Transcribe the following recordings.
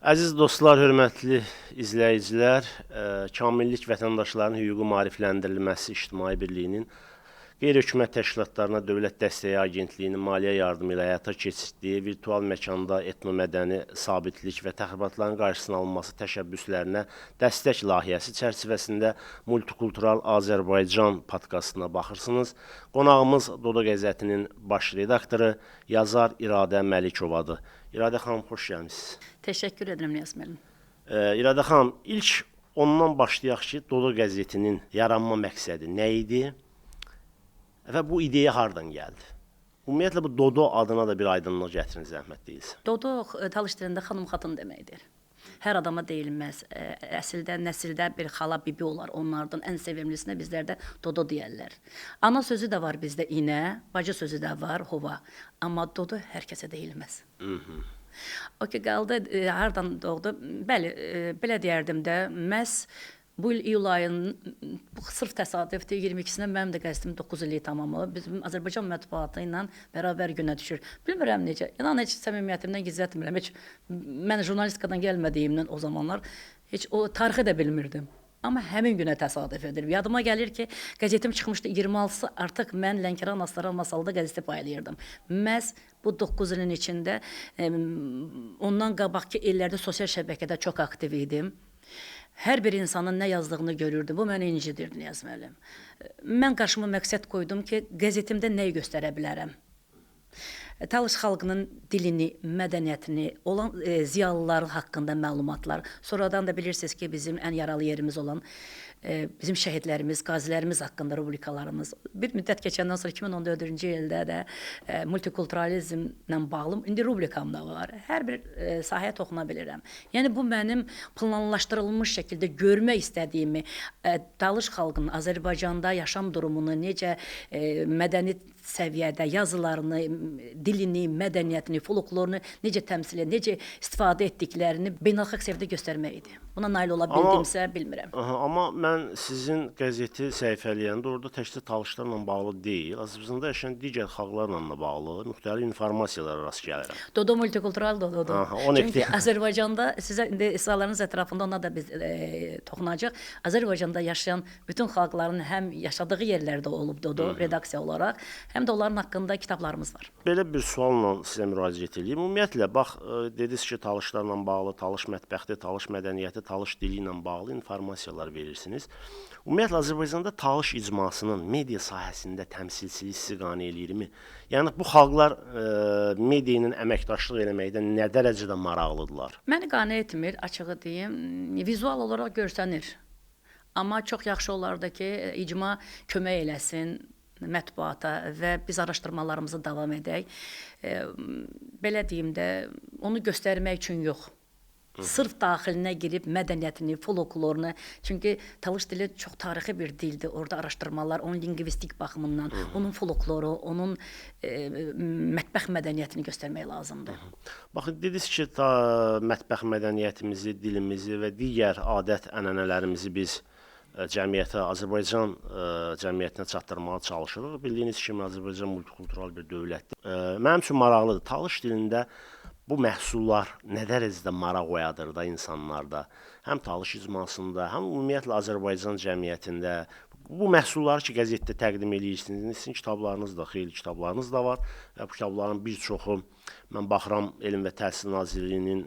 Əziz dostlar, hörmətli izləyicilər, Kamillik Vətəndaşların Hüquqi Maarifləndirilməsi İctimai Birliyinin Qeyri-hökumət təşkilatlarına Dövlət Dəstəyi Agentliyinin maliyyə yardımı ilə həyata keçirtdiyi virtual məkanda etnomədəni sabitlik və təxribatların qarşısının alınması təşəbbüslərinə dəstək layihəsi çərçivəsində Multikultural Azərbaycan podkastına baxırsınız. Qonağımız Dodo qəzetinin baş redaktoru, yazar İradə Məlikovadır. İradə xanım, xoş gəlmisiniz. Təşəkkür edirəm Niyaz müəllim. İradə xanım, ilk ondan başlayaq ki, Dodo qəzetinin yaranma məqsədi nə idi? Və bu ideya hardan gəldi? Ümumiyyətlə bu Dodo adına da bir aydınlıq gətirin zəhmət deyilsə. Dodo Talış dilində xanım xatın deməkdir. Hər adama deyilməz. Əsildə, nəsildə bir xala bibi olar. Onlardan ən sevimlisinə bizlərdə Dodo deyərlər. Ana sözü də var bizdə inə, bacı sözü də var hova. Amma Dodo hər kəsə deyilməz. O ki qaldı hardan doğdu? Bəli, belə deyərdim də, məhz bu il iyul ayının, bu sırf təsadüfdür, 22-sinə mənim də qəzetim 9 illik tamam olub. Bizim Azərbaycan mətbuatı ilə bərabər günə düşür. Bilmirəm necə, inan heç səmimiyyətimdən gizlətmirəm. Heç mən jurnalistikadan gəlmədiyimdən o zamanlar heç o tarixi də bilmirdim. Amma həmin günə təsadüf edir. Yadıma gəlir ki, qəzetim çıxmışdı 26-sı, artıq mən Lənkəran Astara Masalda qəzeti paylayırdım. Məhz bu 9 ilin içində ondan qabaqki illərdə sosial şəbəkədə çox aktiv idim. Hər bir insanın nə yazdığını görürdüm. Bu məni incidirdi Niyaz müəllim. Mən qarşıma məqsəd qoydum ki, qəzetimdə nəyi göstərə bilərəm? Talış xalqının dilini, mədəniyyətini, olan ziyalıları haqqında məlumatlar. Sonradan da bilirsiniz ki, bizim ən yaralı yerimiz olan bizim şəhidlərimiz, qazilərimiz haqqında rubrikalarımız. Bir müddət keçəndən sonra 2014-cü ildə də multikulturalizmlə bağlı indi rubrikam da var. Hər bir sahəyə toxuna bilirəm. Yəni bu mənim planlaşdırılmış şəkildə görmək istədiyimi, Talış xalqının Azərbaycanda yaşam durumunu necə mədəni səviyyədə yazılarını, dilini, mədəniyyətini, folklorunu necə təmsil edir, necə istifadə etdiklərini beynəlxalq səviyyədə göstərmək idi. Buna nail ola bildimsə, bilmirəm. Aha, amma mən sizin qəzeti səhifələyəndə orada təkcə talışlarla bağlı deyil, Azərbaycanda yaşayan digər xalqlarla da bağlı müxtəlif informasiyalara rast gəlirəm. Dodo multikultural Dododur. Çünki Azərbaycanda sizə indi suallarınız ətrafında ona da biz toxunacaq. Azərbaycanda yaşayan bütün xalqların həm yaşadığı yerlərdə olub Dodo redaksiya olaraq, həm də onların haqqında kitablarımız var. Belə bir sualla sizə müraciət edeyim. Ümumiyyətlə, bax, dediniz ki, talışlarla bağlı, talış mətbəxti, talış mədəniyyəti, talış dili ilə bağlı informasiyalar verirsiniz. Ümumiyyətlə, Azərbaycanda talış icmasının media sahəsində təmsilçiliyi sizi qane eləyirmi? Yəni, bu xalqlar media ilə əməkdaşlıq eləməkdə nə dərəcədə maraqlıdırlar? Məni qane etmir, açığı deyim. Vizual olaraq görsənir. Amma çox yaxşı olardı ki, icma kömək eləsin mətbuata və biz araşdırmalarımızı davam edək. Belə deyim də, onu göstərmək üçün yox. Sırf daxilinə girib mədəniyyətini, folklorunu, çünki Talış dili çox tarixi bir dildir. Orada araşdırmalar, onun lingvistik baxımından, onun folkloru, onun mətbəx mədəniyyətini göstərmək lazımdır. Baxın, dediniz ki, mətbəx mədəniyyətimizi, dilimizi və digər adət ənənələrimizi biz cəmiyyətə, Azərbaycan cəmiyyətinə çatdırmağa çalışırıq. Bildiyiniz kimi Azərbaycan multikultural bir dövlətdir. Mənim üçün maraqlıdır. Talış dilində bu məhsullar nə dərəcədə maraq oyadır da insanlarda? Həm talış icmasında, həm ümumiyyətlə Azərbaycan cəmiyyətində. Bu məhsulları ki, qəzetdə təqdim edirsiniz, sizin kitablarınız da, xeyli kitablarınız da var və bu kitabların bir çoxu, mən baxıram, Elm və Təhsil Nazirliyinin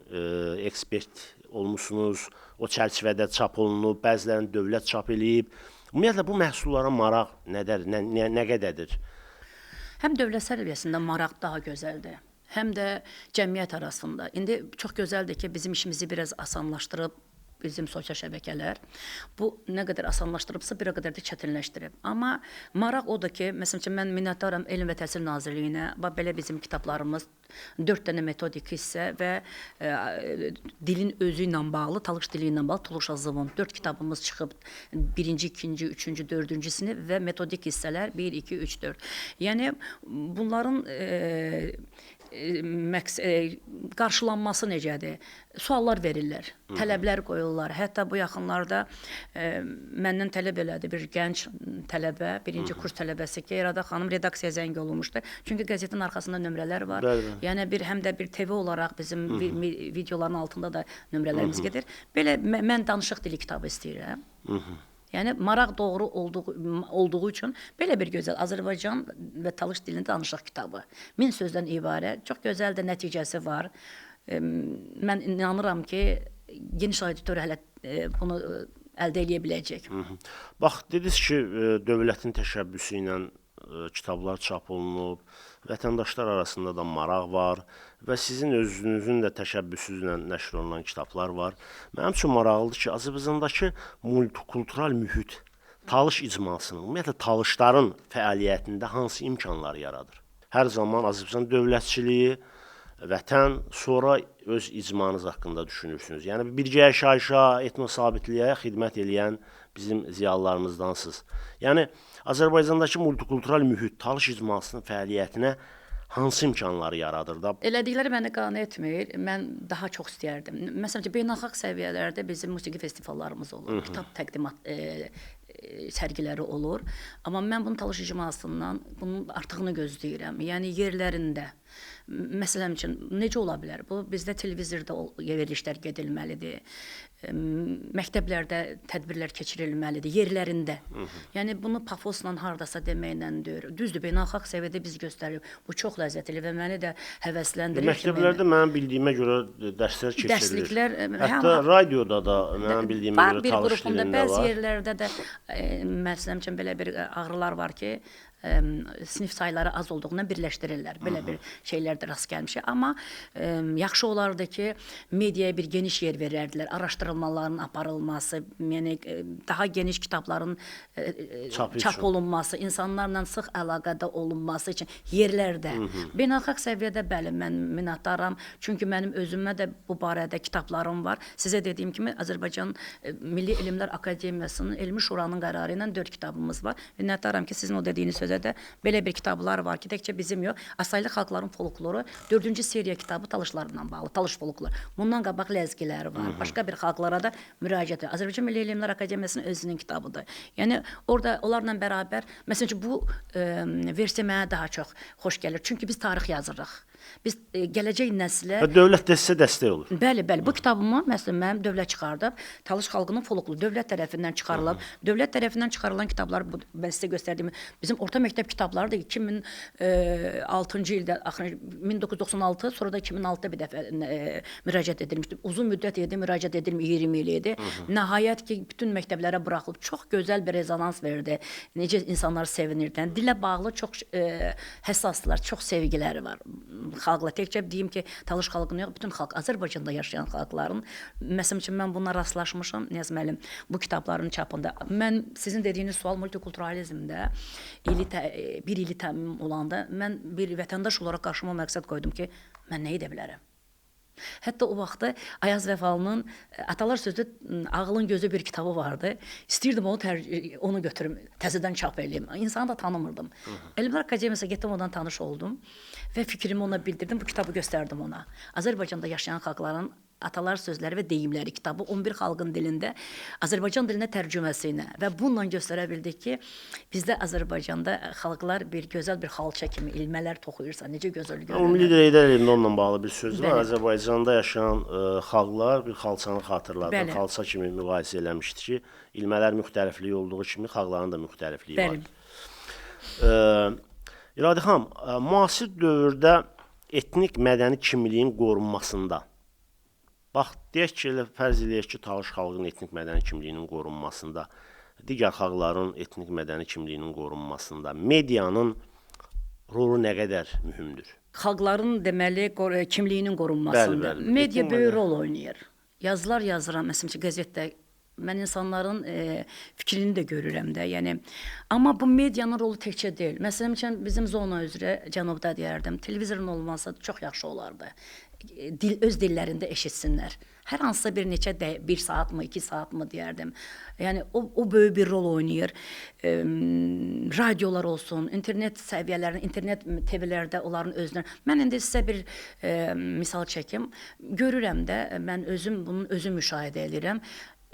ekspert olmuşsunuz, o çərçivədə çap olunub, bəzilərini dövlət çap eləyib. Ümumiyyətlə, bu məhsullara maraq nə qədərdir? Həm dövlət səviyyəsində maraq daha gözəldir, həm də cəmiyyət arasında. İndi çox gözəldir ki, bizim işimizi biraz asanlaşdırıb bizim sosial şəbəkələr. Bu nə qədər asanlaşdırıbsa, bir o qədər də çətinləşdirib. Amma maraq odur ki, məsələn üçün, mən minnətdaram Elm və Təhsil Nazirliyinə. Bax, belə bizim kitablarımız 4 dənə metodik hissə və dilin özü ilə bağlı, Talış dili ilə bağlı Tuluş Azıvın 4 kitabımız çıxıb. 1-ci, 2-ci, 3-cü, 4-cü sinif və metodik hissələr 1, 2, 3, 4. Yəni, bunların qarşılanması necədir? Suallar verirlər, tələblər qoyurlar. Hətta bu yaxınlarda məndən tələb elədi bir gənc tələbə, birinci kurs tələbəsi ki, İradə xanım redaksiyaya zəng olunmuşdu. Çünki qəzetin arxasında nömrələr var. Bəli. Yəni bir həm də bir TV olaraq bizim videoların altında da nömrələrimiz gedir. Belə mən danışıq dili kitabı istəyirəm. Yəni maraq doğru olduğu üçün belə bir gözəl Azərbaycan və Talış dilində danışıq kitabı. 1000 sözdən ibarət, çox gözəl də nəticəsi var. Mən inanıram ki, geniş auditoriya hələ bunu əldə eləyə biləcək. Bax, dediniz ki, dövlətin təşəbbüsü ilə kitablar çap olunub, vətəndaşlar arasında da maraq var və sizin özünüzün də təşəbbüsünüzlə nəşr olunan kitablar var. Mənim üçün maraqlıdır ki, Azərbaycandakı multikultural mühit Talış icmasının, ümumiyyətlə Talışların fəaliyyətində hansı imkanlar yaradır? Hər zaman Azərbaycan dövlətçiliyi, vətən, sonra öz icmanız haqqında düşünürsünüz. Yəni birgə yaşayışa, etnosabitliyə xidmət eləyən bizim ziyalılarımızdansınız. Yəni Azərbaycandakı multikultural mühit Talış icmasının fəaliyyətinə hansı imkanları yaradır da? Elədikləri məni qane etmir. Mən daha çox istəyərdim. Məsələn, beynəlxalq səviyyələrdə bizim musiqi festivallarımız olur, kitab təqdimat sərgiləri olur. Amma mən bunu Talış icmasından bunun artığını gözləyirəm. Yəni yerlərində. Məsələn üçün necə ola bilər? Bu bizdə televizorda verilişlər gedilməlidir. Məktəblərdə tədbirlər keçirilməlidir, yerlərində. Yəni bunu pafosla hardasa deməklə deyir. Düzdür, beynəlxalq səviyyədə biz göstəririk. Bu çox ləzzətli və məni də həvəsləndirir. Məktəblərdə mənim bildiyimə görə dərslər keçirilir. Dərsliklər, hətta radioda da mənim bildiyimə görə Talış dilində var. Bəzi yerlərdə də məsələn üçün belə bir ağrılar var ki, sinif sayları az olduğundan birləşdirirlər. Belə bir şeylər də rast gəlmişik. Amma yaxşı olardı ki, mediaya bir geniş yer verərdilər. Araşdırılmaların aparılması, yəni daha geniş kitabların çap olunması, insanlarla sıx əlaqədə olunması üçün yerlərdə. Beynəlxalq səviyyədə bəli, mən minnətdaram. Çünki mənim özümə də bu barədə kitablarım var. Sizə dediyim kimi Azərbaycan Milli Elmlər Akademiyasının Elmi Şuranın qərarı ilə 4 kitabımız var. Minnətdaram ki, sizin o dediyiniz sözə də belə bir kitablar var ki, təkcə bizim yox, Asaylı xalqların folkloru 4-cü seriya kitabı Talışlarla bağlı, Talış folkloru. Bundan qabaq ləzgilər var, başqa bir xalqlara da müraciət edir. Azərbaycan Milli Elmlər Akademiyasının özünün kitabıdır. Yəni orada onlarla bərabər, məsələn üçün bu versiya mənə daha çox xoş gəlir. Çünki biz tarix yazırıq. Biz gələcək nəslə... Və dövlət də sizə dəstək olur. Bəli, bəli. Bu kitabımı, məsələn, mənim dövlət çıxardıb, Talış xalqının folkloru dövlət tərəfindən çıxarılıb. Dövlət tərəfindən çıxarılan kitablar, bu, mən sizə göstərdiyim, bizim orta məktəb kitabları da 2006-cı ildə, 1996, sonra da 2006-da bir dəfə müraciət edilmişdi. Uzun müddət idi, müraciət edilmiş, 20 il idi. Nəhayət ki, bütün məktəblərə buraxılıb. Çox gözəl bir rezonans verdi. Necə insanlar sevinirdi. Yəni, dilə bağlı çox həssasdılar, çox sevgiləri var xalqla. Təkcə deyim ki, Talış xalqının yox, bütün xalq, Azərbaycanda yaşayan xalqların. Məsələn üçün, mən buna rastlaşmışam, Niyaz müəllim, bu kitabların çapında. Mən sizin dediyiniz sual multikulturalizmdə bir ili təmin olanda mən bir vətəndaş olaraq qarşıma məqsəd qoydum ki, mən nə edə bilərəm? Hətta o vaxtı Ayaz Vəfalının Atalar Sözü Ağılın Gözü bir kitabı vardı. İstəyirdim onu götürüm, təzədən çap eləyim. İnsanı da tanımırdım. Elmlər Akademiyasına getdim, ondan tanış oldum və fikrimi ona bildirdim, bu kitabı göstərdim ona. Azərbaycanda yaşayan xalqların Atalar Sözləri və Deyimləri kitabı 11 xalqın dilində, Azərbaycan dilinə tərcüməsi ilə və bununla göstərə bildik ki, bizdə Azərbaycanda xalqlar bir gözəl bir xalça kimi ilmələr toxuyursa, necə gözəl görünür. Ümumi lider Heydər Əliyevin onunla bağlı bir söz var. Azərbaycanda yaşayan xalqlar bir xalçanı xatırladır. Bəli. Xalça kimi müqayisə eləmişdi ki, ilmələr müxtəlifliyi olduğu kimi xalqların da müxtəlifliyi Bəli. var. İradə xanım, müasir dövrdə etnik mədəni kimliyin qorunmasında, bax, deyək ki, elə fərz eləyək ki, Talış xalqının etnik mədəni kimliyinin qorunmasında, digər xalqların etnik mədəni kimliyinin qorunmasında medianın rolu nə qədər mühümdür? Xalqların deməli kimliyinin qorunmasında Bəli, bəli. media böyük rol oynayır. Yazılar yazıram, məsələn ki, qəzetdə Mən insanların fikrini də görürəm də. Yəni amma bu medianın rolu təkcə deyil. Məsələn üçün bizim zona üzrə cənubda deyərdim, televizorun olması çox yaxşı olardı. Dil öz dillərində eşitsinlər. Hər hansısa bir neçə bir saatmı, 2 saatmı deyərdim. Yəni o böyük bir rol oynayır. Radiolar olsun, internet səviyyələrində, internet TV-lərdə onların özünə. Mən indi sizə bir misal çəkim. Görürəm də, mən özüm bunun özüm müşahidə edirəm.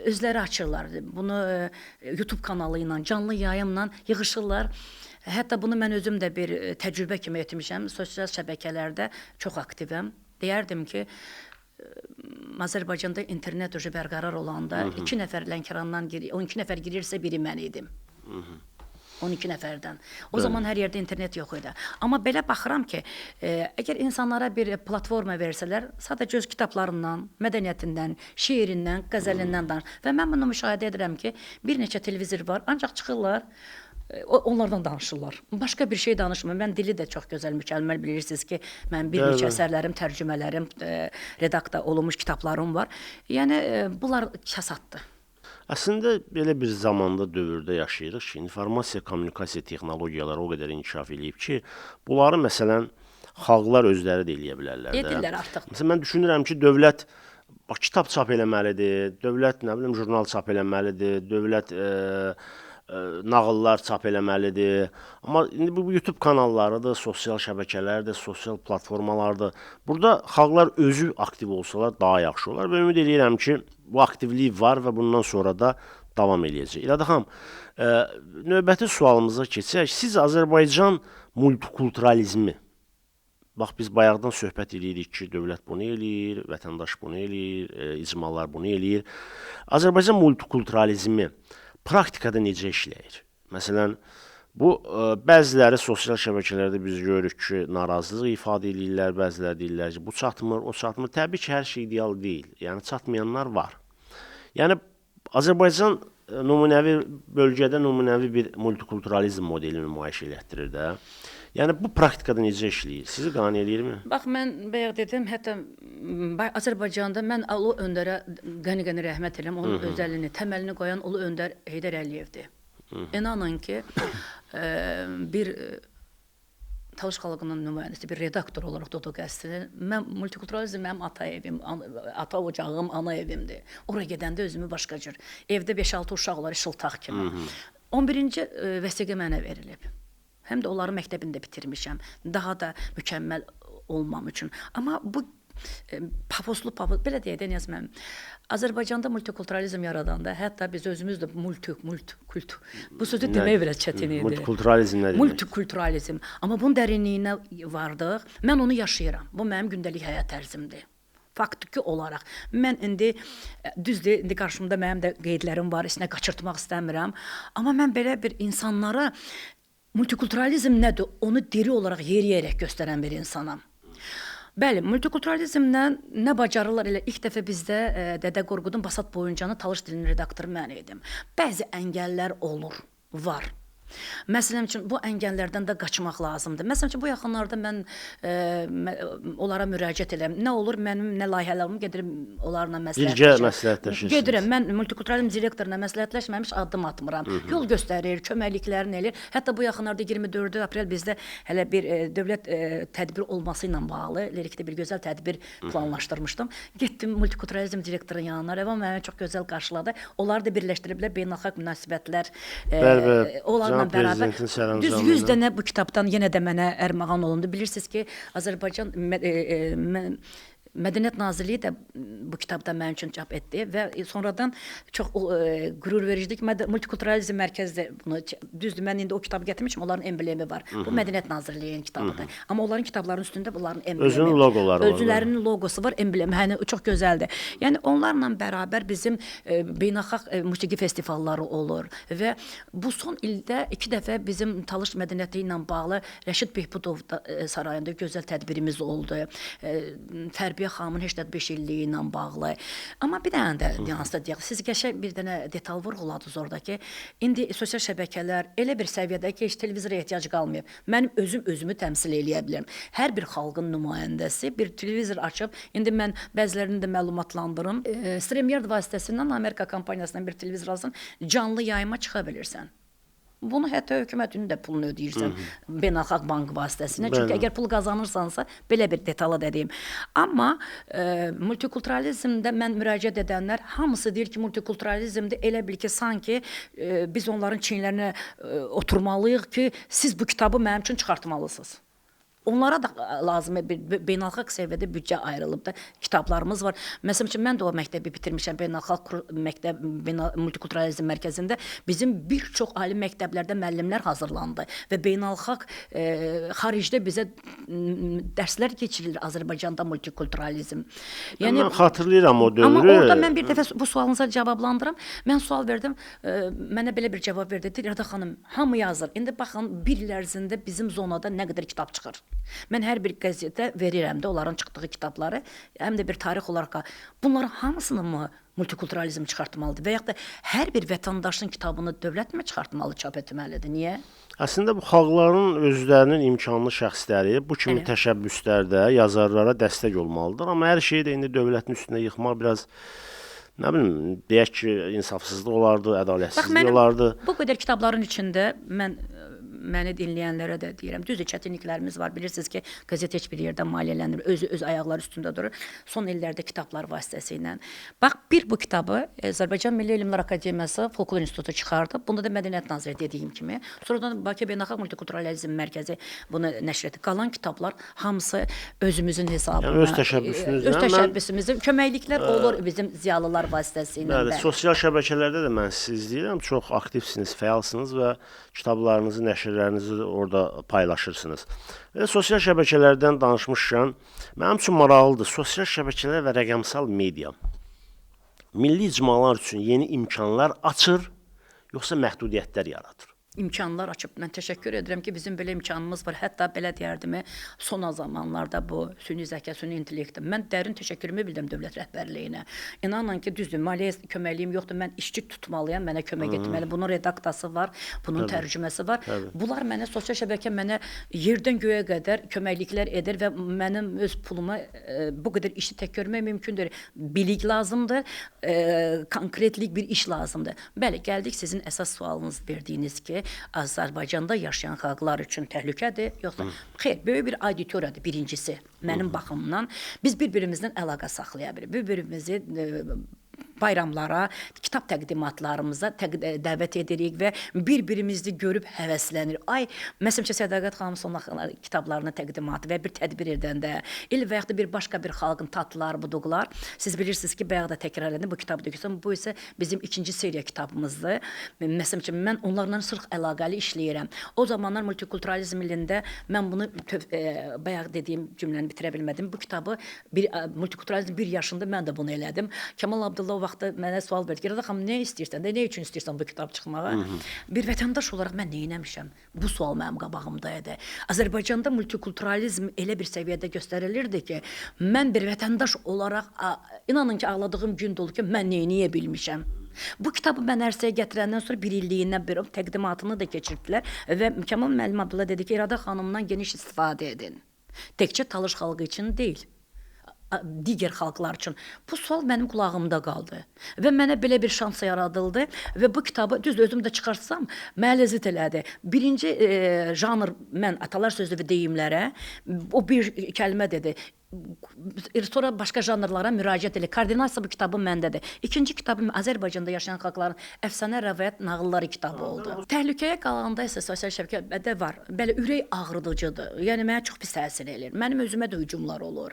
Özləri açırlar. Bunu YouTube kanalı ilə, canlı yayımla yığışırlar. Hətta bunu mən özüm də bir təcrübə kimi etmişəm. Sosial şəbəkələrdə çox aktivəm. Deyərdim ki, Azərbaycanda internet ucu bərqərar olanda 2 nəfər Lənkərandan 12 nəfər girirsə biri mən idim. 12 nəfərdən. O zaman hər yerdə internet yox idi. Amma belə baxıram ki, əgər insanlara bir platforma versələr, sadəcə öz kitablarından, mədəniyyətindən, şeirindən, qəzəlindən danış. Və mən bunu müşahidə edirəm ki, bir neçə televizor var, ancaq çıxırlar, onlardan danışırlar. Başqa bir şey danışmır. Mən dili də çox gözəl, mükəmməl bilirsiniz ki, mən bir neçə əsərlərim, tərcümələrim, redakta olunmuş kitablarım var. Yəni bunlar kasaddır. Əslində belə bir zamanda, dövrdə yaşayırıq ki, informasiya, kommunikasiya texnologiyaları o qədər inkişaf eləyib ki, bunları məsələn xalqlar özləri də eləyə bilərlər də. Edirlər artıq. Məsələn mən düşünürəm ki, dövlət bax kitab çap eləməlidir, dövlət nə bilim jurnal çap eləməlidir, dövlət nağıllar çap eləməlidir. Amma indi bu YouTube kanallarıdır, sosial şəbəkələrdir, sosial platformalardır. Burada xalqlar özü aktiv olsalar daha yaxşı olar və ümid eləyirəm ki, bu aktivlik var və bundan sonra da davam eləyəcək. İradə xanım, növbəti sualımıza keçsək, siz Azərbaycan multikulturalizmi, bax biz bayaqdan söhbət eləyirik ki, dövlət bunu eləyir, vətəndaş bunu eləyir, icmalar bunu eləyir. Azərbaycan multikulturalizmi praktikada necə işləyir? Məsələn, bu bəziləri sosial şəbəkələrdə biz görürük ki, narazılıq ifadə eləyirlər, bəziləri deyirlər ki, bu çatmır, o çatmır. Təbii ki, hər şey ideal deyil. Yəni çatmayanlar var. Yəni Azərbaycan nümunəvi bölgədə nümunəvi bir multikulturalizm modeli nümayiş elətdirir də. Yəni bu praktikada necə işləyir? Sizi qane eləyirmi? Bax mən bayaq dedim, hətta Azərbaycanda mən Ulu Öndərə qəni-qəni rəhmət eləyəm, onun özəlini, təməlini qoyan Ulu Öndər Heydər Əliyevdir. İnanın ki, bir Talış xalqının nümayəndəsi, bir redaktor olaraq Dodo qəzetinin, mən multikulturalizm mənim ata evim, ata ocağım, ana evimdir. Ora gedəndə özümü başqa cür. Evdə 5-6 uşaq olar, işıltaq kimi. 11-ci vəsiqə mənə verilib. Həm də onların məktəbini də bitirmişəm. Daha da mükəmməl olmam üçün. Amma bu pafoslu, belə deyək də Niyaz müəllim, Azərbaycanda multikulturalizm yaradanda, hətta biz özümüz də multikult, bu sözü demək biraz çətin idi. Multikulturalizm nə demək? Multikulturalizm. Amma bunun dərinliyinə vardıq. Mən onu yaşayıram. Bu mənim gündəlik həyat tərzimdir. Faktiki olaraq. Mən indi, düzdür, indi qarşımda mənim də qeydlərim var, içinə qaçırtmaq istəmirəm. Amma mən belə bir insanlara multikulturalizm nədir, onu diri olaraq yeriyərək göstərən bir insanam. Bəli, multikulturalizmlə nə bacarırlar elə ilk dəfə bizdə Dədə Qorqudun Basat boyuncanı Talış dilinin redaktoru mən idim. Bəzi əngəllər olur, var. Məsələn üçün, bu əngəllərdən də qaçmaq lazımdır. Məsələn üçün, bu yaxınlarda mən onlara müraciət edirəm. Nə olur, mənim nə layihələrim gedirəm onlarla məsləhətləşirəm. Birgə məsləhətləşirsiniz. Gedirəm, mən multikulturalizm direktoruna məsləhətləşməmiş addım atmıram. Yol göstərir, köməkliklərini eləyir. Hətta bu yaxınlarda 24 aprel bizdə hələ bir dövlət tədbiri olması ilə bağlı, Lerikdə bir gözəl tədbir planlaşdırmışdım. Getdim multikulturalizm direktorunun yanına. Rəvan müəllim çox gözəl qarşıladı. Onları da birləşdiriblər beynəlxalq münasibətlər. Onlarla bərabər düz 100 dənə bu kitabdan yenə də mənə ərmağan olundu. Bilirsiniz ki, Azərbaycan Mədəniyyət Nazirliyi də bu kitabda mənim üçün çap etdi və sonradan çox qürur vericidir ki, Multikulturalizm Mərkəzi də bunu, düzdür, mən indi o kitabı gətirmişim, onların emblemi var. Bu Mədəniyyət Nazirliyinin kitabıdır. Amma onların kitablarının üstündə bunların emblemi. Özünün loqoları var. Özlərinin loqosu var, emblemi, yəni çox gözəldir. Yəni onlarla bərabər bizim beynəlxalq musiqi festivalları olur və bu son ildə 2 dəfə bizim Talış mədəniyyəti ilə bağlı Rəşid Behbudov sarayında gözəl tədbirimiz oldu. Tərbiyə Zulfiyə xanımın 85 illiyi ilə bağlı. Amma bir dənə də nüansda deyək, siz qəşəng bir dənə detal vurğuladınız orada ki, indi sosial şəbəkələr elə bir səviyyədə ki, heç televizora ehtiyac qalmayıb. Mənim özüm özümü təmsil eləyə bilirəm. Hər bir xalqın nümayəndəsi bir televizor açıb, indi mən bəzilərini də məlumatlandırım. StreamYard vasitəsindən Amerika kompaniyasından bir televizor alsan, canlı yayıma çıxa bilirsən. Bunu hətta hökumətin də pulunu ödəyirsən beynəlxalq bank vasitəsilə. Çünki əgər pul qazanırsansa, belə bir detala da deyim. Amma multikulturalizmdə mən müraciət edənlər hamısı deyir ki, multikulturalizmdə elə bil ki, sanki biz onların çiyinlərinə oturmalıyıq ki, siz bu kitabı mənim üçün çıxartmalısınız. Onlara da lazım bir beynəlxalq səviyyədə büdcə ayrılıb da, kitablarımız var. Məsəl üçün mən də o məktəbi bitirmişəm, beynəlxalq məktəb multikulturalizm mərkəzində bizim bir çox ali məktəblərdə müəllimlər hazırlandı və beynəlxalq xaricdə bizə dərslər keçirilir Azərbaycanda multikulturalizm. Yəni mən xatırlayıram o dövrü. Amma orada mən bir dəfə bu sualınıza cavablandıram. Mən sual verdim, mənə belə bir cavab verdi. Deyir, İradə xanım, hamı yazır. İndi baxın, bir il ərzində bizim zonada nə qədər kitab çıxır. Mən hər bir qəzetə verirəm də onların çıxdığı kitabları, həm də bir tarix olaraq. Bunların hamısını mı multikulturalizm çıxartmalıdır və yaxud da hər bir vətəndaşın kitabını dövlət mi çıxartmalı, çap etməlidir? Niyə? Əslində bu xalqların özlərinin imkanlı şəxsləri bu kimi təşəbbüslərdə yazarlara dəstək olmalıdır. Amma hər şeyi də indi dövlətin üstünə yıxmaq biraz, nə bilim, deyək ki, insafsızlıq olardı, ədalətsizlik olardı. Bu qədər kitabların içində məni dinləyənlərə də deyirəm, düzdür, çətinliklərimiz var. Bilirsiniz ki, qəzet heç bir yerdən maliyyələnmir, özü öz ayaqları üstündə durur. Son illərdə kitablar vasitəsilə. Bax, bir bu kitabı Azərbaycan Milli Elmlər Akademiyası Folklor İnstitutu çıxardı. Bunda da Mədəniyyət Naziri dediyim kimi. Sonradan Bakı Beynəlxalq Multikulturalizm Mərkəzi bunu nəşr etdi. Qalan kitablar hamısı özümüzün hesabına. Yəni öz təşəbbüsünüzlə. Öz təşəbbüsümüzün. Köməkliklər olur bizim ziyalılar vasitəsilə. Bəli, sosial şəbəkələrdə də mən sizi izləyirəm. Çox aktivsiniz, fəalsınız və kitablarınızı, nəşrlərinizi orada paylaşırsınız. Və sosial şəbəkələrdən danışmışkən, mənim üçün maraqlıdır. Sosial şəbəkələr və rəqəmsal media milli icmalar üçün yeni imkanlar açır, yoxsa məhdudiyyətlər yaradır? İmkanlar açıb. Mən təşəkkür edirəm ki, bizim belə imkanımız var. Hətta belə deyərdim, son zamanlarda bu süni zəka, süni intellekt. Mən dərin təşəkkürümü bildirəm dövlət rəhbərliyinə. İnanın ki, düzdür, maliyyə köməkliyim yoxdur. Mən işçi tutmalıyam, mənə kömək etməli. Bunun redaktası var, bunun tərcüməsi var. Bunlar mənə, sosial şəbəkə mənə yerdən göyə qədər köməkliklər edir və mənim öz puluma bu qədər işi tək görmək mümkündür. Bilik lazımdır, konkretlik bir iş lazımdır. Bəli, gəldik sizin əsas sualınız verdiyiniz ki, Azərbaycanda yaşayan xalqlar üçün təhlükədir, yoxsa xeyr, böyük bir auditoriyadır birincisi mənim baxımdan. Biz bir-birimizdən əlaqə saxlaya bilirik, bir-birimizi bayramlara, kitab təqdimatlarımıza dəvət edirik və bir-birimizi görüb həvəslənirik. Ay, məsələn, Sədaqət xanım son kitablarının təqdimatı və bir tədbir edəndə, il və yaxud da bir başqa bir xalqın tatlılar, buduqlar. Siz bilirsiniz ki, bayaq da təkrar elədim, bu kitabı dökülsəm, bu isə bizim ikinci seriya kitabımızdır. Məsələn, mən onlarla sırf əlaqəli işləyirəm. O zamanlar multikulturalizm ilində mən bunu bayaq dediyim cümləni bitirə bilmədim. Bu kitabı multikulturalizm bir yaşında mən də bunu elədim. Kamal Abdullah o vaxtda mənə sual verdi ki, İradə xanım, nə istəyirsən, nə üçün istəyirsən bu kitab çıxmağa? Bir vətəndaş olaraq mən nə etmişəm? Bu sual mənim qabağımda idi. Azərbaycanda multikulturalizm elə bir səviyyədə göstərilirdi ki, mən bir vətəndaş olaraq, inanın ki, ağladığım gün dolu ki, mən nə edə bilmişəm. Bu kitabı mən ərsəyə gətirəndən sonra bir illiyindən bir təqdimatını da keçirdilər və Kamal müəllim Abdullah dedi ki, İradə xanımdan geniş istifadə edin. Təkcə Talış xalqı üçün deyil, digər xalqlar üçün. Bu sual mənim qulağımda qaldı və mənə belə bir şans yaradıldı və bu kitabı düz özüm də çıxartsam, mənə ləzzət elədi. Birinci janr mən atalar sözü və deyimlərə o bir kəlmə dedi. Sonra başqa janrlara müraciət edir. Koordinasiya bu kitabım məndədir. İkinci kitabım Azərbaycanda yaşayan xalqların əfsanə, rəvayət, nağılları kitabı oldu. Təhlükəyə qalanda isə sosial şəbəkədə var. Bəli, ürək ağrıdıcıdır. Yəni mənə çox pis təsir eləyir. Mənim özümə də hücumlar olur.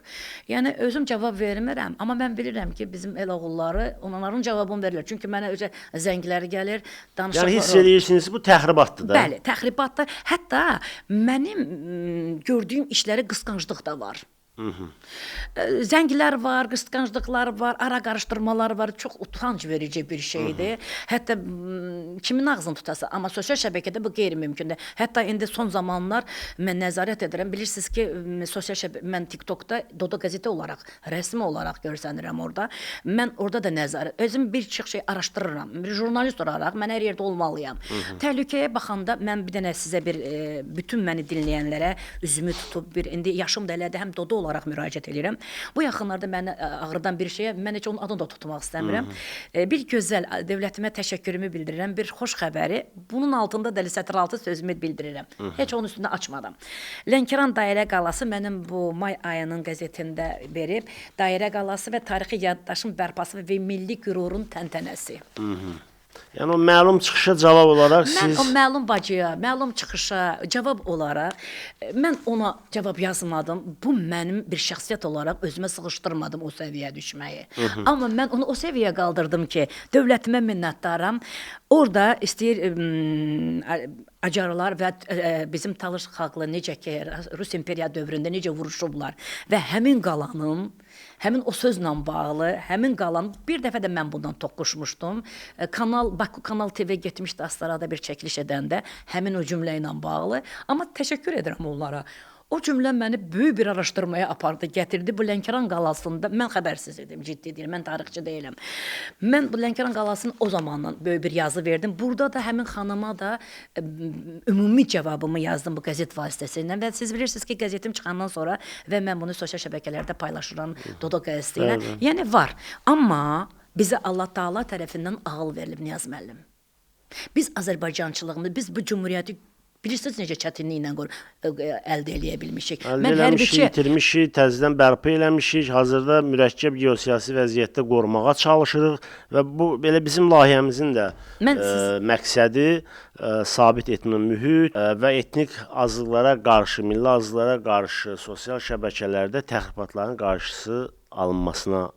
Yəni özüm cavab vermirəm, amma mən bilirəm ki, bizim el oğulları onların cavabını verirlər. Çünki mənə özə zənglər gəlir, danışıqlar. Yəni hiss edirsiniz, bu təxribatdır da. Bəli, təxribatdır. Hətta mənim gördüyüm işləri qısqanclıq da var. Zənglər var, qısqanclıqlar var, ara qarışdırmalar var. Çox utanc verici bir şeydir. Hətta kimin ağzını tutasa, amma sosial şəbəkədə bu qeyri-mümkündür. Hətta indi son zamanlar mən nəzarət edirəm. Bilirsiniz ki, sosial şəbəkə, mən TikTokda Dodo qəzeti olaraq, rəsmi olaraq görsənirəm orada. Mən orada da nəzarət, özüm bir çox şey araşdırıram. Bir jurnalist olaraq mən hər yerdə olmalıyam. Təhlükəyə baxanda mən bir dənə sizə bir bütün məni dinləyənlərə üzümü tutub bir indi yaşım da elədir, həm Dodo olaraq müraciət edirəm. Bu yaxınlarda məni ağrıdan bir şeyə, mən heç onun adını da tutmaq istəmirəm. Bir gözəl dövlətimə təşəkkürümü bildirirəm. Bir xoş xəbəri. Bunun altında da sətir altı sözümü bildirirəm. Heç onun üstündə açmadım. Lənkəran Dairə Qalası mənim bu may ayının qəzetində verib. Dairə Qalası və tarixi yaddaşın bərpası və milli qürurun təntənəsi. Yəni o məlum çıxışa cavab olaraq mən siz... Mən o məlum bacıya, məlum çıxışa cavab olaraq mən ona cavab yazmadım. Bu mənim bir şəxsiyyət olaraq özümə sığışdırmadım o səviyyəyə düşməyi. Amma mən onu o səviyyəyə qaldırdım ki, dövlətimə minnətdaram. Orada istəyir Acarlar və bizim Talış xalqı necə ki Rus imperiya dövründə necə vuruşublar və həmin qalanın, həmin o sözlə bağlı, həmin qalan bir dəfə də mən bundan toqquşmuşdum. Kanal Baku Kanal TV getmişdi Astarada bir çəkiliş edəndə həmin o cümlə ilə bağlı. Amma təşəkkür edirəm onlara. O cümlə məni böyük bir araşdırmaya apardı, gətirdi. Bu Lənkəran qalasında mən xəbərsiz idim, ciddi deyirəm, mən tarixçi deyiləm. Mən bu Lənkəran qalasının o zamandan böyük bir yazı verdim. Burada da həmin xanıma da ümumi cavabımı yazdım bu qəzet vasitəsilə və siz bilirsiniz ki, qəzetim çıxandan sonra və mən bunu sosial şəbəkələrdə paylaşıram Dodo qəzeti ilə. Yəni var. Amma bizə Allah Taala tərəfindən ağıl verilib Niyaz müəllim. Biz Azərbaycançılığımız, biz bu cümhuriyyəti bilirsiniz necə çətinliklə əldə eləyə bilmişik. Əldə eləmişik, itirmişik, təzədən bərpa eləmişik. Hazırda mürəkkəb geosiyasi vəziyyətdə qorumağa çalışırıq və bu belə bizim layihəmizin də məqsədi sabit etno mühit və etnik azlıqlara qarşı, milli azlıqlara qarşı sosial şəbəkələrdə təxribatların qarşısı alınmasına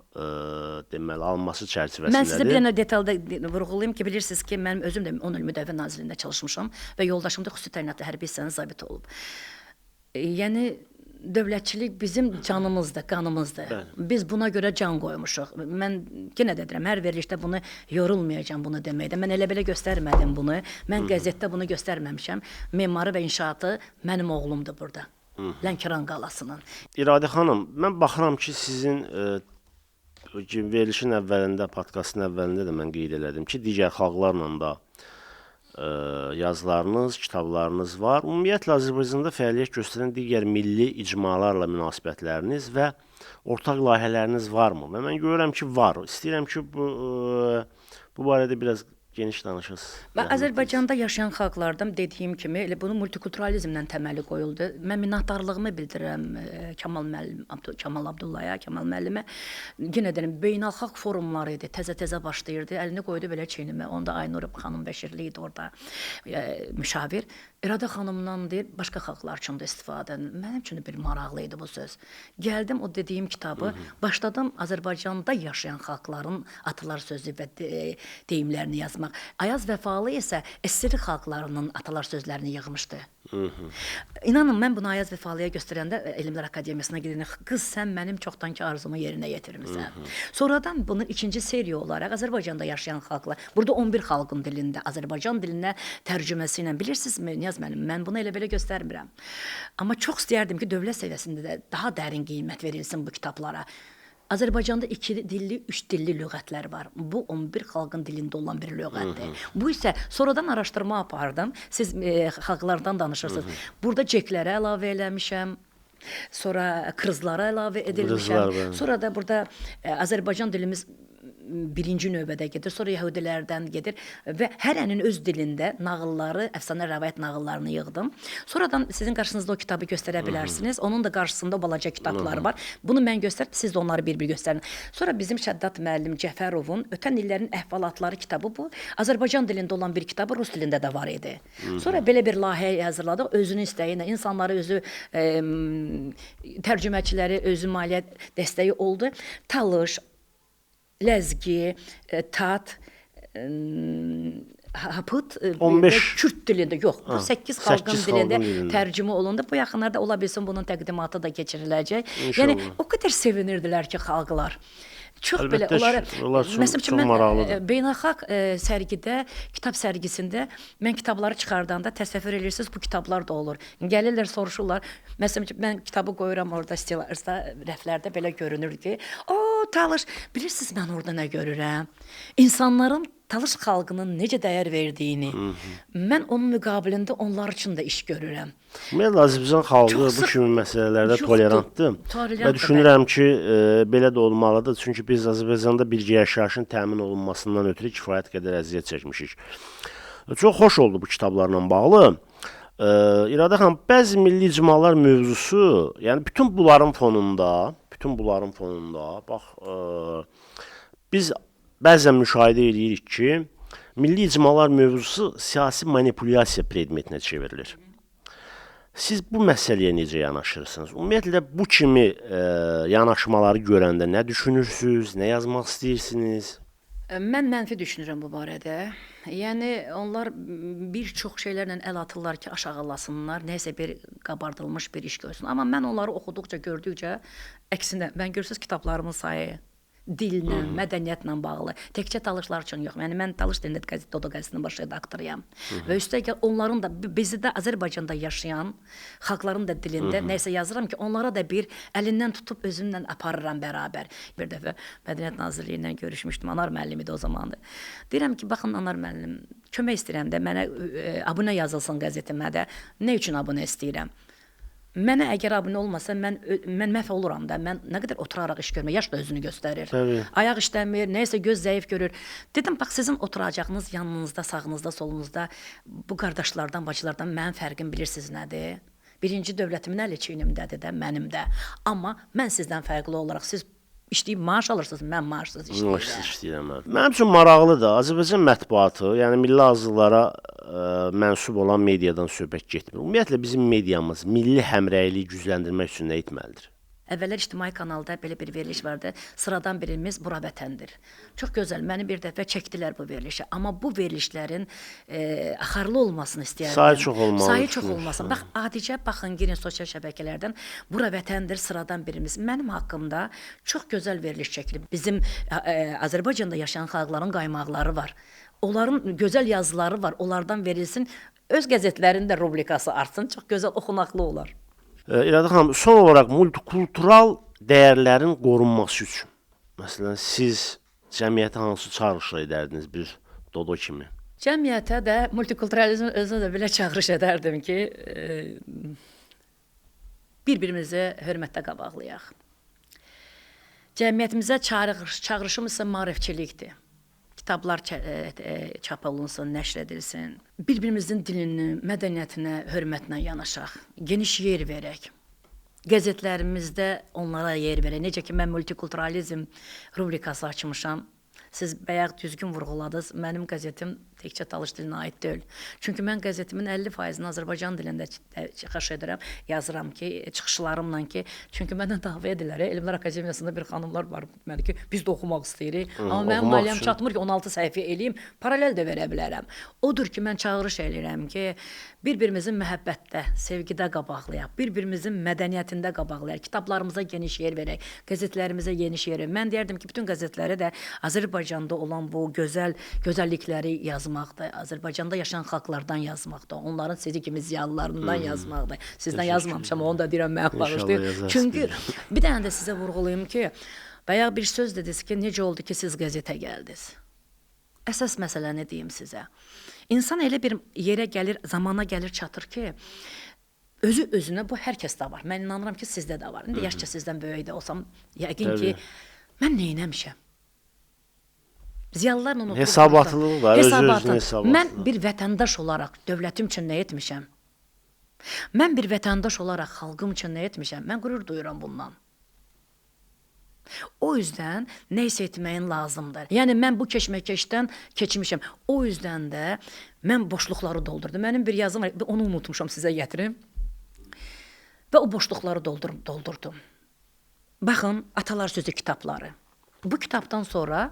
deməli, alınması çərçivəsindədir. Mən sizə bir dənə detalda vurğulayım ki, bilirsiniz ki, mənim özüm də 10 il Müdafiə Nazirliyində çalışmışam və yoldaşım da xüsusi təyinatlı hərbi hissənin zabiti olub. Yəni dövlətçilik bizim canımızdır, qanımızdır. Bəli. Biz buna görə can qoymuşuq. Mən yenə də deyirəm, hər verilişdə bunu yorulmayacağam bunu deməkdə. Mən elə belə göstərmədim bunu. Mən qəzetdə bunu göstərməmişəm. Memarı və inşaatı mənim oğlumdur burada. Lənkəran qalasının. İradə xanım, mən baxıram ki, sizin verilişin əvvəlində, podkastın əvvəlində də mən qeyd elədim ki, digər xalqlarla da yazılarınız, kitablarınız var. Ümumiyyətlə, Azərbaycanda fəaliyyət göstərən digər milli icmalarla münasibətləriniz və ortaq layihələriniz varmı? Və mən görürəm ki, var. İstəyirəm ki, bu barədə biraz geniş danışasınız. Mən Azərbaycanda yaşayan xalqlardan dediyim kimi, elə bunu multikulturalizmlə təməli qoyuldu. Mən minnətdarlığımı bildirirəm Kamal müəllim, Kamal Abdullaya, Kamal müəllimə. Yenə deyirəm, beynəlxalq forumları idi, təzə-təzə başlayırdı. Əlini qoydu belə çiynimə. Onda Aynur xanım Bəşirli idi orada müşavir. İradə xanımdan deyir, başqa xalqlar üçün də istifadə. Mənim üçün də bir maraqlı idi bu söz. Gəldim o dediyim kitabı, başladım Azərbaycanda yaşayan xalqların atalar sözü və deyimlərini yazmaq. Ayaz Vəfalı isə Əsiri xalqlarının atalar sözlərini yığmışdı. İnanın, mən bunu Ayaz Vəfalıya göstərəndə Elmlər Akademiyasına gedəndə, qız sən mənim çoxdankı arzumu yerinə yetirmisən. Sonradan bunu ikinci seriya olaraq Azərbaycanda yaşayan xalqlar, burada 11 xalqın dilində, Azərbaycan dilinə tərcüməsi ilə bilirsinizmi, Niyaz müəllim, mən bunu elə belə göstərmirəm. Amma çox istəyərdim ki, dövlət səviyyəsində də daha dərin qiymət verilsin bu kitablara. Azərbaycanda 2 dilli, 3 dilli lüğətlər var. Bu 11 xalqın dilində olan bir lüğətdir. Bu isə sonradan araşdırma apardım. Siz xalqlardan danışırsınız. Burada ceklərə əlavə eləmişəm. Sonra qızlara əlavə edilmişəm. Sonra da burada Azərbaycan dilimiz birinci növbədə gedir, sonra yəhudilərdən gedir və hərənin öz dilində nağılları, əfsanə rəvayət nağıllarını yığdım. Sonradan sizin qarşınızda o kitabı göstərə bilərsiniz. Onun da qarşısında o balaca kitablar var. Bunu mən göstərib, siz də onları bir-bir göstərin. Sonra bizim Şəddat müəllim Cəfərovun Ötən illərin əhvalatları kitabı bu. Azərbaycan dilində olan bir kitabı rus dilində də var idi. Sonra belə bir layihə hazırladıq. Özünün istəyi ilə insanları özü tərcüməçiləri özü maliyyə dəstəyi oldu. Talış, Ləzgi, Tat, Hapıt 15 Kürd dilində yox, bu 8 xalqın dilində tərcümə olundu. Bu yaxınlarda ola bilsin bunun təqdimatı da keçiriləcək. İnşallah. Yəni o qədər sevinirdilər ki, xalqlar. Çox Əlbəttə, belə onlara onlar çox, məsəl üçün çox mən maraqlıdır. Beynəlxalq sərgidə, kitab sərgisində mən kitabları çıxardanda təsəvvür edirsiniz, bu kitablar da olur. Gəlirlər, soruşurlar. Məsəl üçün mən kitabı qoyuram orada stelajda, rəflərdə belə görünür ki, o Talış, bilirsiniz mən orada nə görürəm? İnsanların Talış xalqının necə dəyər verdiyini. Mən onun müqabilində onlar üçün də iş görürəm. Ümumiyyətlə Azərbaycan xalqı Çox bu sıx kimi məsələlərdə yoxdur. tolerantdır. Və Tolerantdır, düşünürəm ki, belə də olmalıdır. Çünki biz Azərbaycanda birgə yaşayışın təmin olunmasından ötürü kifayət qədər əziyyət çəkmişik. Çox xoş oldu bu kitablarla bağlı. İradə xanım, bəzi milli icmalar mövzusu, yəni bütün bunların fonunda, bax, biz bəzən müşahidə edirik ki, milli icmalar mövzusu siyasi manipulyasiya predmetinə çevrilir. Siz bu məsələyə necə yanaşırsınız? Ümumiyyətlə bu kimi yanaşmaları görəndə nə düşünürsünüz, nə yazmaq istəyirsiniz? Mən mənfi düşünürəm bu barədə. Yəni onlar bir çox şeylərlə əl atırlar ki, aşağılasınlar, nəsə bir qabardılmış bir iş görsün. Amma mən onları oxuduqca, gördükcə əksinə, mən görürsüz kitablarımın sayı dillə, mədəniyyətlə bağlı. Təkcə Talışlar üçün yox. Yəni mən Talış dilində qəzet, Dodo qəzetinin baş redaktoruyam. Və üstəgəl onların da bizi də Azərbaycanda yaşayan xalqların da dilində nəsə yazıram ki, onlara da bir əlindən tutub özümlə aparıram bərabər. Bir dəfə Mədəniyyət Nazirliyi ilə görüşmüşdüm. Anar müəllim idi o zamandı. Deyirəm ki, baxın Anar müəllim, kömək istəyirəm də mənə abunə yazılsın qəzetimə də. Nə üçün abunə istəyirəm? Mənə əgər abunə olmasa, mən məhv oluram da. Mən nə qədər oturaraq iş görmə, yaş da özünü göstərir. Təbii. Ayaq işləmir, nəysə göz zəif görür. Dedim, bax sizin oturacağınız yanınızda, sağınızda, solunuzda bu qardaşlardan, bacılardan mənim fərqim bilirsiniz nədir? Birinci dövlətimin əli çiynimdədir də, mənim də. Amma mən sizdən fərqli olaraq siz işləyib maaş alırsınız, mən maaşsız işləyirəm. Maaşsız işləyirəm mən. Mənim üçün maraqlıdır. Azərbaycan mətbuatı, yəni milli azlıqlara mənsub olan mediadan söhbət getmir. Ümumiyyətlə bizim mediamız milli həmrəyliyi gücləndirmək üçün nə etməlidir? Əvvəllər ictimai kanalda belə bir veriliş vardı. Sıradan birimiz bura vətəndir. Çox gözəl. Məni bir dəfə çəkdilər bu verilişə. Amma bu verilişlərin axarlı olmasını istəyərdim. Sayı çox olmalı. Sayı çox olmasın. Bax, adicə baxın, girin sosial şəbəkələrdən. Bura vətəndir, sıradan birimiz. Mənim haqqımda çox gözəl veriliş çəkilib. Bizim Azərbaycanda yaşayan xalqların qaymaqları var. Onların gözəl yazıları var. Onlardan verilsin. Öz qəzetlərinin də rubrikası artsın. Çox gözəl, oxunaqlı olar. İradə xanım, son olaraq multikultural dəyərlərin qorunması üçün, məsələn, siz cəmiyyətə hansı çağırışlar edərdiniz bir Dodo kimi? Cəmiyyətə də multikulturalizmin özünə də belə çağırış edərdim ki, bir-birimizi hörmətdə qabaqlayaq. Cəmiyyətimizə çağırışım isə maarifçilikdir. Kitablar çap olunsun, nəşr edilsin. Bir-birimizin dilini, mədəniyyətinə, hörmətlə yanaşaq. Geniş yer verək. Qəzetlərimizdə onlara yer verək. Necə ki, mən multikulturalizm rubrikası açmışam. Siz bayaq düzgün vurğuladınız. Mənim qəzetim təkcə Talış dilinə aid deyil. Çünki mən qəzetimin 50%-ni Azərbaycan dilində çıxış edirəm. Yazıram ki, çıxışlarımla ki, çünki məndən dava edirlər. Elmlər Akademiyasında bir xanımlar var deməli ki, biz də oxumaq istəyirik. Amma mənim maliyyəm çatmır ki, 16 səhifə eləyim, paralel də verə bilərəm. Odur ki, mən çağırış eləyirəm ki, bir-birimizin məhəbbətdə, sevgidə qabaqlayaq, bir-birimizin mədəniyyətində qabaqlayaq, kitablarımıza geniş yer verək, qəzetlərimizə geniş yer verək. Mən deyərdim ki, bütün qəzetləri də Azərbaycanda olan bu gözəllikləri yazmaqdır, Azərbaycanda yaşayan xalqlardan yazmaqdır, onların sizi kimi ziyalılarından yazmaqdır. Sizdən yazmamışam, onu da deyirəm, mənə bağışlayın. Çünki bir dənə də sizə vurğulayım ki, bayaq bir söz dediniz ki, necə oldu ki, siz qəzetə gəldiniz? Əsas məsələni deyim sizə. İnsan elə bir yerə gəlir, zamana gəlir, çatır ki, özü özünə bu hər kəsdə var. Mən inanıram ki, sizdə də var. İndi yaşca sizdən böyük də olsam, yəqin ki, mən neynəmişəm? Ziyalılarla oturub hesabatlılıq var, öz-özünə hesabatlılıq. Mən bir vətəndaş olaraq dövlətim üçün nə etmişəm? Mən bir vətəndaş olaraq xalqım üçün nə etmişəm? Mən qürur duyuram bundan. O yüzdən nə isə etməyin lazımdır. Yəni mən bu keşməkeşdən keçmişəm. O yüzdən də mən boşluqları doldurdum. Mənim bir yazım var, onu unutmuşam sizə gətirim. Və o boşluqları doldurdum. Baxın, Atalar Sözü kitabları. Bu kitabdan sonra,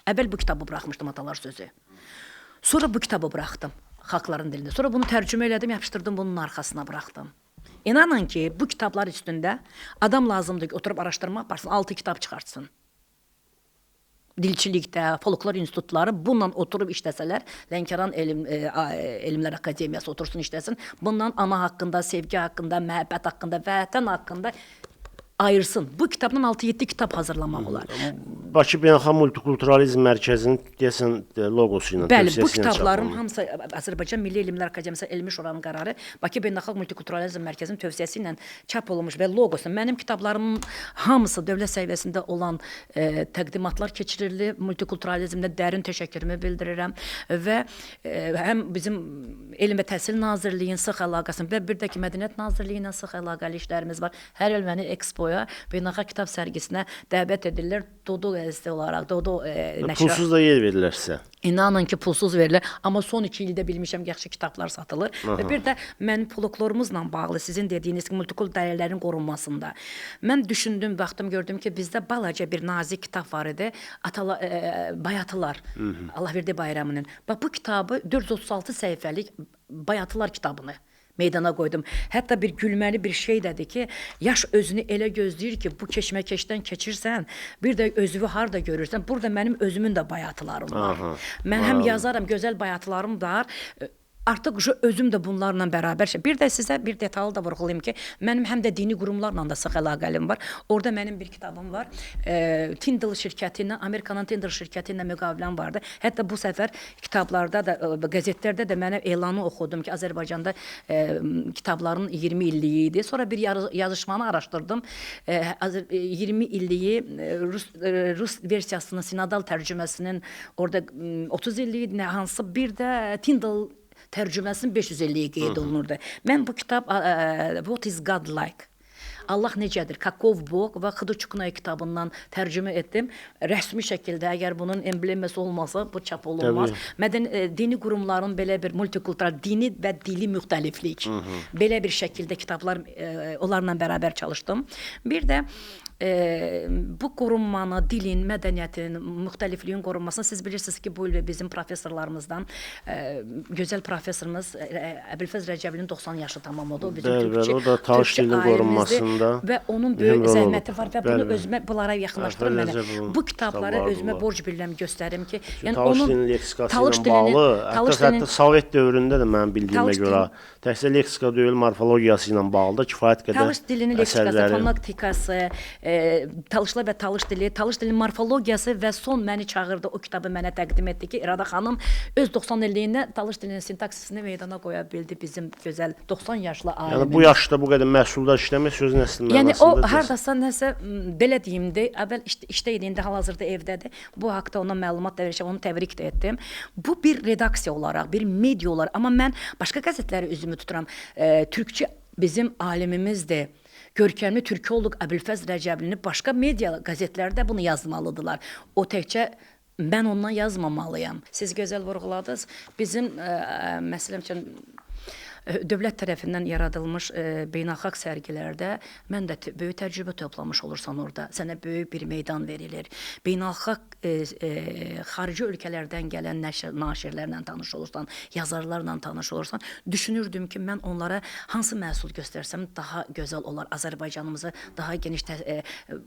əvvəl bu kitabı buraxmışdım Atalar Sözü. Sonra bu kitabı buraxdım xalqların dilində. Sonra bunu tərcümə elədim, yapışdırdım bunun arxasına buraxdım. İnanın ki, bu kitablar üstündə adam lazımdır ki, oturub araşdırma aparsın, 6 kitab çıxartsın. Dilçilikdə, folklor institutları bununla oturub işləsələr, Lənkəran Elmlər Akademiyası otursun işləsin. Bundan ana haqqında, sevgi haqqında, məhəbbət haqqında, vətən haqqında ayırsın. Bu kitabdan 6-7 kitab hazırlamaq olar. Bakı Beynəlxalq Multikulturalizm Mərkəzinin deyəsən loqosu ilə, Bəli, bu tövsiyəsi ilə çap kitabların olunub. hamısı Azərbaycan Milli Elmlər Akademiyası Elmi Şuranın qərarı, Bakı Beynəlxalq Multikulturalizm Mərkəzinin tövsiyəsi ilə çap olunmuş və loqosu. Mənim kitablarımın hamısı dövlət səviyyəsində olan təqdimatlar keçirilir. Multikulturalizmdə dərin təşəkkürümü bildirirəm və həm bizim Elm və Təhsil Nazirliyinin sıx əlaqəsini və bir də ki Mədəniyyət Nazirliyi ilə sıx əlaqəli işlərimiz var. Hər il məni Expo-ya, beynəlxalq kitab sərgisinə dəvət edirlər. Dodo qəzeti olaraq, Dodo nəşriyat. Pulsuz da yer verirlər sizə. İnanın ki, pulsuz verilir, amma son 2 ildə bilmişəm ki, yaxşı kitablar satılır. Aha. Və bir də mənim folklorumuzla bağlı sizin dediyiniz multikult dəyərlərin qorunmasında. Mən düşündüm, baxdım, gördüm ki, bizdə balaca bir nazik kitab var idi. Atala, Bayatılar. Allahverdi Bayramının. Bax bu kitabı 436 səhifəlik Bayatılar kitabını meydana qoydum. Hətta bir gülməli bir şey dedi ki, yaş özünü elə gözləyir ki, bu keşməkeşdən keçirsən, bir də özünü harda görürsən. Burada mənim özümün də bayatılarım var. Aha. Mən həm yazaram, gözəl bayatılarım da var. Artıq özüm də bunlarla bərabər şey. Bir də sizə bir detalı da vurğulayım ki, mənim həm də dini qurumlarla da sıx əlaqəlim var. Orada mənim bir kitabım var. Tyndall şirkəti ilə, Amerikanın Tyndall şirkəti ilə müqaviləm vardı. Hətta bu səfər kitablarda da, qəzetlərdə də mənə elanı oxudum ki, Azərbaycanda kitabların 20 illiyi idi. Sonra bir yazışmanı araşdırdım. 20 illiyi Rus versiyasının sinodal tərcüməsinin orada 30 illiyi idi, nə hansı bir də Tyndall tərcüməsinin 500 illiyi qeyd olunurdu. Mən bu kitab What is God like? Allah necədir? Kakov Bog və Xıdır Çuqnay kitabından tərcümə etdim. Rəsmi şəkildə əgər bunun embleməsi olmasa bu çap olunmaz. Dini qurumların belə bir multikultural dini və dili müxtəliflik. Belə bir şəkildə kitablar onlarla bərabər çalışdım. Bir də bu qorunmanı, dilin, mədəniyyətin, müxtəlifliyin qorunmasını siz bilirsiniz ki, bu il bizim professorlarımızdan gözəl professorumuz Əbülfəz Rəcəblinin 90 yaşı tamam oldu. O bizim Bəli, bəli, türkçü, o da Talış türkçü dilinin alimimizdir qorunmasında və onun böyük mühüm rol zəhməti olub. var və bunu Bəli, bəli. özümə bunlara yaxınlaşdırım Əbülfəz mənə. Rəcəbovun Bu kitabları kitabları özümə var. borc bilirəm, göstərim ki, yəni Talış onun dilinin leksikası Talış ilə dilinin- bağlı, Talış hətta, dilinin hətta Sovet dövründə də mənim bildiyimə Talış görə təkcə leksika deyil, morfologiyası ilə bağlı da kifayət qədər Talış dilinin leksikası, əsərləri fonetikası, talışlar və talış dili, talış dilinin morfologiyası və son məni çağırdı, o kitabı mənə təqdim etdi ki, İrada xanım öz 90 illiyində talış dilinin sintaksisini meydana qoya bildi bizim gözəl 90 yaşlı alimimiz. Yəni bu yaşda bu qədər məhsuldar işləmək sözün əsl Yəni mənasında. o hardasa nəsə belə deyim də, əvvəl işdə idi, indi hal-hazırda evdədir. Bu haqda ona məlumat da vermişəm, onu təbrik də etdim. Bu bir redaksiya olaraq, bir media olaraq, amma mən başqa qəzetlərə üzümü tuturam. Türkçü bizim alimimizdir. Görkəmli türkoloq Əbülfəz Rəcəblini başqa media qəzetlərdə bunu yazmalıdılar. O təkcə mən ondan yazmamalıyam. Siz gözəl vurğuladınız. Bizim məsələn üçün dövlət tərəfindən yaradılmış beynəlxalq sərgilərdə mən də böyük təcrübə toplamış olursan orada. Sənə böyük bir meydan verilir. Beynəlxalq xarici ölkələrdən gələn naşirlərlə tanış olursan, yazarlarla tanış olursan. Düşünürdüm ki, mən onlara hansı məhsul göstərsəm daha gözəl olar. Azərbaycanımızı daha geniş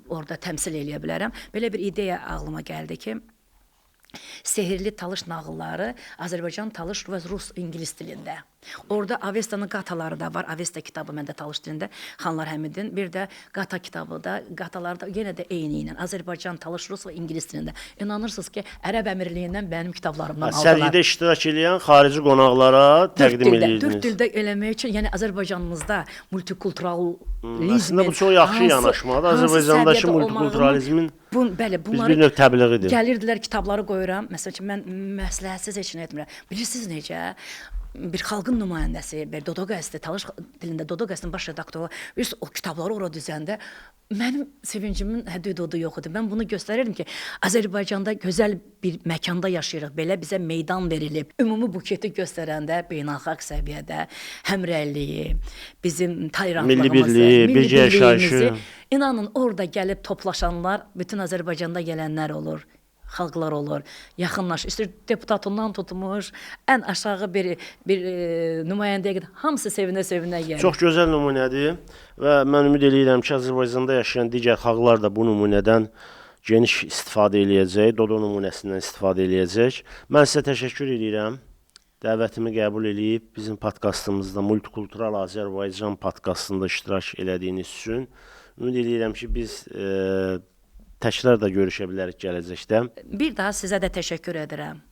orada təmsil eləyə bilərəm. Belə bir ideya ağlıma gəldi ki, Sehirli Talış nağılları Azərbaycan Talış və Rus ingilis dilində. Orada Avestanın qataları da var. Avesta kitabı məndə Talış dilində, Xanlar Həmidin. Bir də Qata kitabı da, qatalar da yenə də eyni ilə Azərbaycan Talış, Rus və ingilis dilində. İnanırsınız ki, Ərəb Əmirliyindən mənim kitablarımdan aldılar. Sərgidə iştirak edən xarici qonaqlara təqdim Dörd edirdiniz. dildə eləmək üçün, yəni Azərbaycanımızda multikulturalizmin Əslində bu çox yaxşı yanaşmadır. Azərbaycandakı multikulturalizmin bəli, biz bunları bir növ təbliğidir. Gəlirdilər, kitabları qoyuram. Məsəl üçün mən məsləhətsiz heç nə etmirəm. Bilirsiniz necə? Bir xalqın nümayəndəsi, bir Dodo qəzeti, Talış dilində Dodo qəzetinin baş redaktoru, bilirsiniz, o kitabları ora düzəndə mənim sevincimin həddi-hüdudu yox idi. Mən bunu göstərirdim ki, Azərbaycanda gözəl bir məkanda yaşayırıq, belə bizə meydan verilib. Ümumi buketi göstərəndə beynəlxalq səviyyədə həmrəyliyi, bizim tolerantlığımızı, Milli birliyi, milli birgə yaşayışı. birliyimizi, İnanın, orada gəlib toplaşanlar, bütün Azərbaycanda gələnlər olur. xalqlar olur. Yaxınlaş, istər deputatından tutmuş, ən aşağı bir nümayəndəyə qədər hamısı sevinə-sevinə gəlir. Çox gözəl nümunədir və mən ümid eləyirəm ki, Azərbaycanda yaşayan digər xalqlar da bu nümunədən geniş istifadə eləyəcək, Dodo nümunəsindən istifadə eləyəcək. Mən sizə təşəkkür eləyirəm. Dəvətimi qəbul eləyib bizim podkastımızda Multikultural Azərbaycan podkastında iştirak elədiyiniz üçün. Ümid eləyirəm ki, biz təkrar da görüşə bilərik gələcəkdə. Bir daha sizə də təşəkkür edirəm.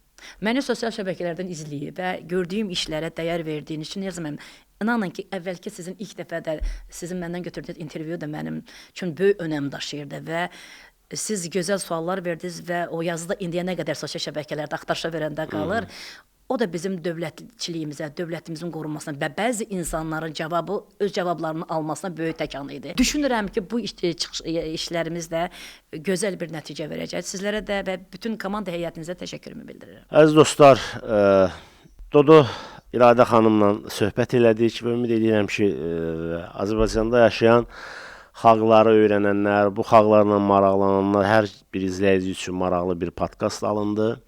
Məni sosial şəbəkələrdən izləyib və gördüyüm işlərə dəyər verdiyiniz üçün hər zaman inanın ki, əvvəlki sizin ilk dəfə də sizin məndən götürdüyünüz intervyu da mənim üçün böyük önəm daşıyırdı və siz gözəl suallar verdiniz və o yazıda indiyə nə qədər sosial şəbəkələrdə axtarışa verəndə qalır. O da bizim dövlətçiliyimizə, dövlətimizin qorunmasına və bəzi insanların cavabı, öz cavablarını almasına böyük təkan idi. Düşünürəm ki, bu işlərimiz də gözəl bir nəticə verəcək. Sizlərə də və bütün komanda heyətinizə təşəkkürümü bildirirəm. Əziz dostlar, Dodo İradə xanımla söhbət elədik və ümid edirəm ki, Azərbaycanda yaşayan xalqları öyrənənlər, bu xalqlarla maraqlananlar hər bir izləyici üçün maraqlı bir podkast alındı.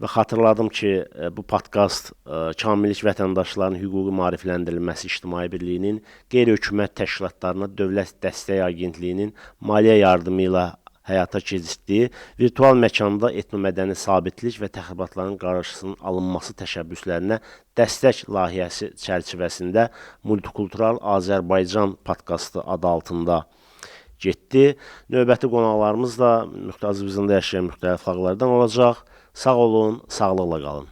Və xatırladım ki, bu podkast Kamillik Vətəndaşlarının Hüquqi Maarifləndirilməsi İctimai Birliyinin qeyri-hökumət təşkilatlarına Dövlət Dəstəyi Agentliyinin maliyyə yardımı ilə həyata keçirtdiyi virtual məkanda etnomədəni sabitlik və təxribatların qarşısının alınması təşəbbüslərinə dəstək layihəsi çərçivəsində Multikultural Azərbaycan podkastı adı altında getdi. Növbəti qonaqlarımız da Azərbaycanda yaşayan müxtəlif xalqlardan olacaq. Sağ olun, sağlıqla qalın.